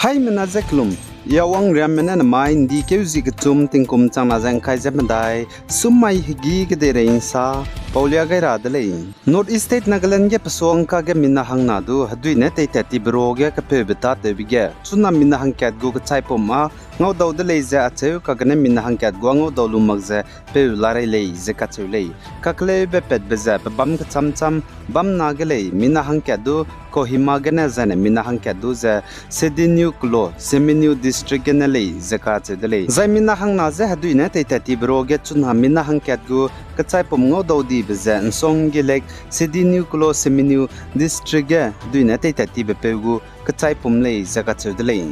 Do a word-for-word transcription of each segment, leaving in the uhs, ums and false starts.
Haimena ze kelum, yawang riamme ne namai ’ndi keu zi kechum tingkum changna ze ’ngkai ze medai, summai hegî kedeirei ’nsa paulia gai ra de lei. North East State Nagaland ge pesuangka ge mina hangna du hedui ne teitat tibe ro ge kepeube tâtewbe ge chuna mina hangkat gu kechaipum â ngaudau de lei ze acheu kagene mina hangkat gu â ngaudau lu mak ze peu larei lei ze kacheu lei. Kakleube patbe ze pebâm kechâm châm bam na ge lei, mina hangkat du Kohima gene zaine mina hangkat du ze Sedinyu Kulo, Seminyu District gene lei ze kacheu de lei. Zai mina hangna je hedui ne teitat tibe ro ge chuna mina hangkat gu kechaipum ngaudau dibe ze Nsonggi Lake, Sedinyu Kulo, Seminyu District ge hedui ne teitat tibe peu gu kechaipum lei ze kacheu de lei.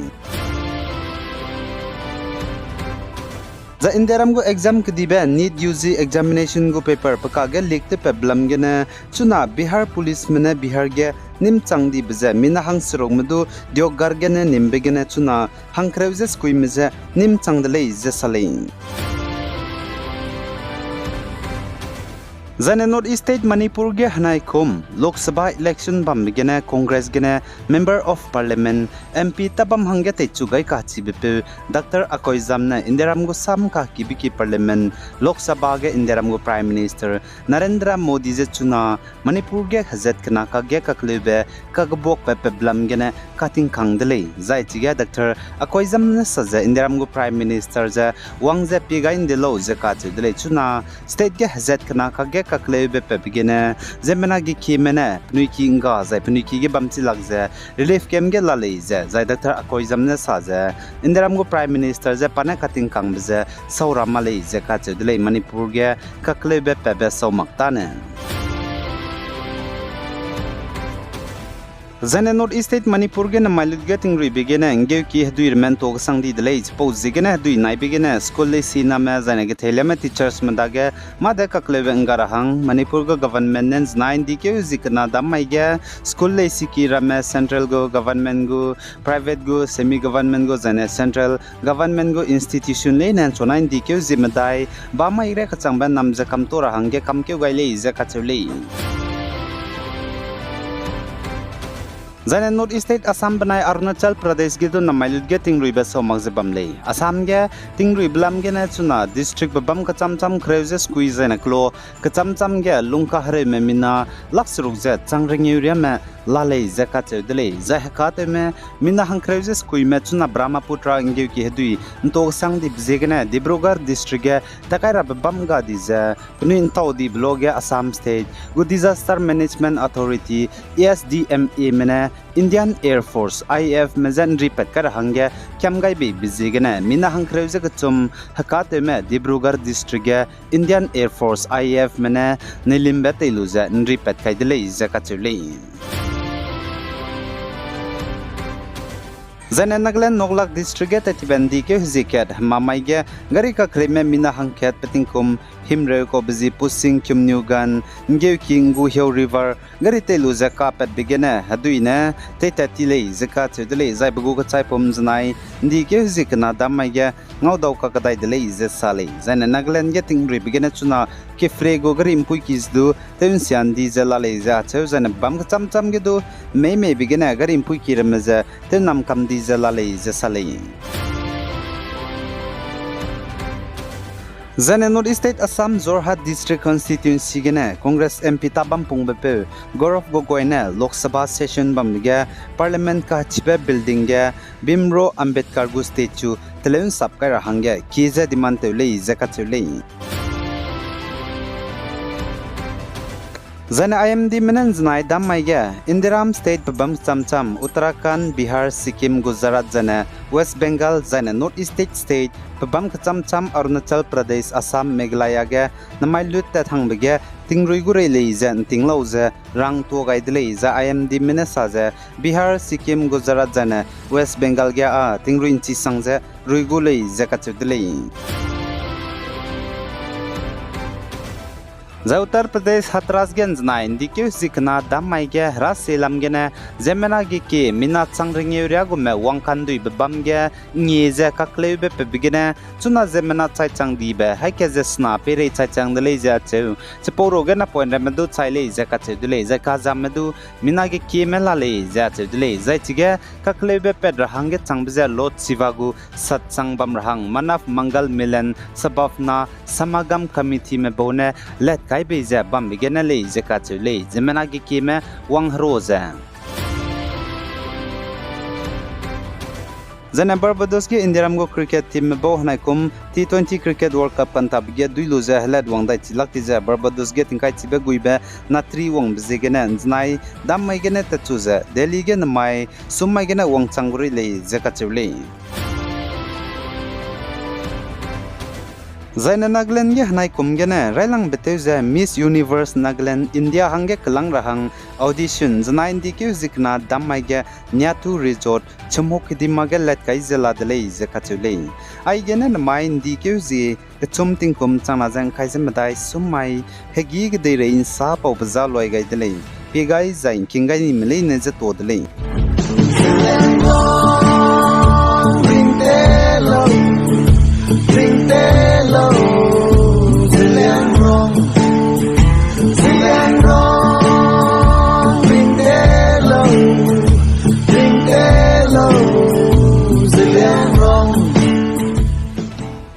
Zai Indiaram gu exam kedibe NEET U G examination gu paper pekage leak tewpatbe lam gene chuna Bihar policeme ne Bihar ge nîmchang dibe ze mina hangserukme du Deoghar gene nîmbe gene chuna hangkereu ze sekuime je nîmchang de lei ze sa lei. Zaine North East State Manipur ge henai kum Lok Sabha election bambe gene Congress gene Member of Parliament, M P tabam hangge teichu gai kachibe peu Doctor Akoijam ne Indiaram gu sam kakibe ki Parliament, Lok Sabha ge Indiaram gu Prime Minister Narendra Modi je chuna Manipur ge hezat kena kage kakleube kagebuakbe peblam gene katingkang de lei. Zai chige Doctor Akoijam ne sa ze Indiaram gu Prime Minister je wang ze pie gai ’nde lau ze kacheu de lei. Chuna state ge hezat kena kage kakleube pebe gene ziemmena gekime ne penui ki ’ngga zai penui ki ge bam chi lak ze relief camp ge la lei ze zai Doctor Akoijam ne sa ze Indiaram gu Prime Minister je pa ne katingkangbe ze sau ra ma lei ze kacheu de lei. Manipur ge kakleube pebe sau mak tane. Zaine North East State Manipur ge namai lut ge tingruibe gene ’nggeuki hedui ramme ’nto kesang di de lei. Chipau ziegene hedui naibe gene school leisi name zaine getheiliame teachersme dage mâ de kakleube ’ngga ra hang Manipur gu government ne ’nzenai ’ndikeu zi kena dam mai ge school leisiki ramme central gu, government gu, private gu, semi government gu zaine central government gu institution leine ’nchunai ’ndikeu zi medai bamai re kechangbe nam ze kamto ra hangge kamkeu gai lei ze kacheu lei. Zaine North East State Assam benai Arunachal Pradesh ge du namai lut ge tingruibe sau mak ze bam lei. Assam ge tingruibe lam gene chuna district pebâm kechâm châm kereu ze sekui zaine kelo kechâm châm ge lungkahereume mina lak seruk ze chang rengeu riame la lei ze kacheu de lei. Zai hekatewme mina hangkereu ze sekuime chuna Brahmaputra ’nggeuki hedui ’nto kesang dibe ziegene Dibrugarh district ge takai rabe bam ga di ze penui ’ntau dibe lo ge Assam State gu Disaster Management Authority, A S D M A me ne Indian Air Force, I A F me je ’nripat kai ra hangge kiam gai beibe ziegene mina hangkereu ze kechum hekatewme Dibrugarh district ge Indian Air Force, I A F me ne neilimbe tei lu ze ’nripat kai de lei ze kacheu lei. Zaine Nagaland Noklak district ge tat tibe ’ndikeu hezie kat hemamai ge gari kakreime mina hangkat petingkum himreu kaube zi Pusing Kyumnyu Gan ’nggeuki ’Ngu Hieu River gari tei lu ze kapatbe gene hedui ne teitat ti lei ze kacheu de lei. Zai pe gu kechaipum zenai ’ndikeu hezie kena dam mai ge ngaudau kakdai de lei ze sa lei. Zaine Nagaland ge tingruibe gene chuna Kiphire gu gari ’mpuiki ze du tew ’nsia ’ndi ze la lei ze acheu zaine bam kechâm châm ge du meimeibe gene gari ’mpuiki ramme ze tew nam kam di ze la lei ze sa lei. Zaine North East State Assam Jorhat District Constituency gene Congress M P tabam pungbe peu Gaurav Gogoi ne Lok Sabha session bambe ge Parliament kachibe building ge Bhimrao Ambedkar gu statue teleu ’nsap kai ra hangge kie ze demand tew lei ze kacheu lei. Zaine I M Dme ne ’nzenai dam mai ge Indiaram state pebâm kechâm châm Uttarakhand, Bihar, Sikkim, Gujarat zaine West Bengal zaine North East State state pebâm kechâm châm Arunachal Pradesh, Assam, Meghalaya ge namai lut tat hangbe ge tingrui gu rei lei ze ’nting lau ze rang tuâ gai de lei ze I M Dme ne sa ze Bihar, Sikkim, Gujarat zaine West Bengal ge â tingrui ’nchi sang ze rui gu lei ze kacheu de lei. Zai Uttar Pradesh Hathras ge ’nzenai ’ndi keu zi kena dam mai ge hera selam gene ziemmena ge kie mina chang rengeu riâ gume wangkanduibe bam ge ngie ze kakleube pebe gene chuna ziemmena chaichang dibe haî ka ze sena peirei chaichang de lei ze acheu. Chipau ruage napoine ramme du chai lei ze kacheu de lei, zai kazamme du mina ge kieme la lei ze acheu de lei. Zai chige kakleube pat ra hangge changbe ze Lord Shiva gu sat chang bam ra hang Manav Mangal Milan Sabhavna Samagam Committeeme bau ne lat kai bei ze bambe gene lei ze kacheu lei, ziemmena ge kieme wang hero ze. Zaine Barbados ge Indiaram gu cricket teamme bau henaikum T twenty Cricket World Cup kantabe ge dui lu ze helat wang dai chi lak ti ze Barbados ge tingkai chibe guibe natri wangbe ziegene ’nzenai dam mai gene tatchu ze Delhi ge nemai sum mai gene wangchang gu rei lei ze kacheu lei. Zaine Nagaland ge henaikum gene railangbe tew ze Miss Universe Nagaland India hangge kelang ra hang audition ’nzenai ’ndi keu zi kena dam mai ge Niathu Resort Chemhok Kedima ge lat kai ze la de lei ze kacheu lei. Aigene nemai ’ndi keu zi kechum tingkum changna ze ’ngkai ze medai sum mai hegî kedeirei ’nsa paube za luai gai de lei. Pie gai zai ’ngking gai nime leine ze tuâ de lei.